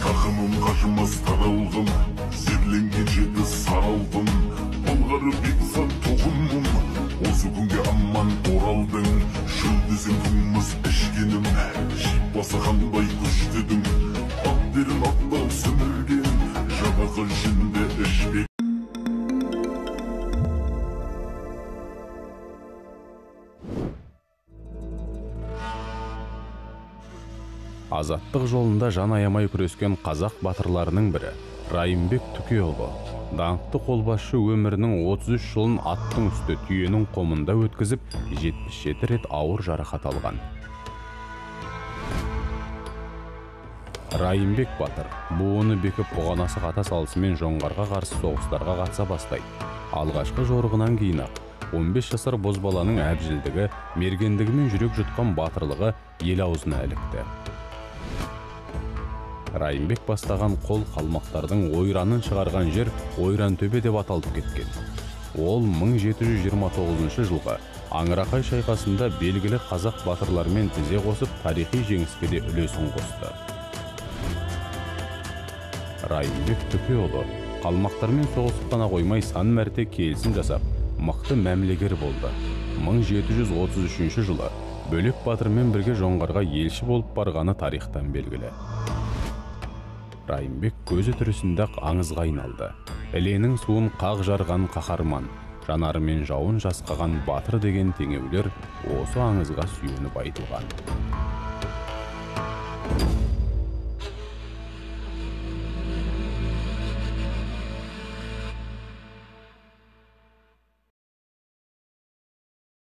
Тақымым қажымас таралғым, зерленген жеті саралдым. Былғары бекзат тоғымым, осы күнге аман оралдың. Шөлдесең қымыз ішкенім, жип басы қандай күшті едің. Ат терін аттау сімірген, жабағы жүнді ішпек. Азаттық жолында жан аямай күрескен қазақ батырларының бірі Райымбек Түкеұлы. Даңқты қолбасшы өмірінің 33 жылын аттың үсті түйенің қомында өткізіп, 77 рет ауыр жарақат алған. Райымбек батыр буыны бекіп бұғанасы қата салысымен жоңғарға қарсы соғыстарға қатыса бастайды. Алғашқы жорығынан кейін ақ 15 жасар бозбаланың әбжілдігі, мергендігі мен жүрек жұтқан батырлығы ел аузына ілікті. Райымбек бастаған қол қалмақтардың ойранын шығарған жер Ойрантөбе деп аталып кеткен. Ол 1729 жылғы Аңырақай шайқасында белгілі қазақ батырларымен тізе қосып тарихи жеңіске де үлесін қосты. Райымбек Түкеұлы қалмақтармен соғысып қана қоймай сан мәрте келісім жасап, мықты мәмілегер болды. 1733 жылы Бөлек батырмен бірге жоңғарға елші болып барғаны тарихтан белгілі. Райымбек көзі тірісінде-ақ аңызға айналды. Іленің суын қақ жарған қаһарман, жанарымен жауын жасқаған батыр деген теңеулер осы аңызға сүйеніп айтылған.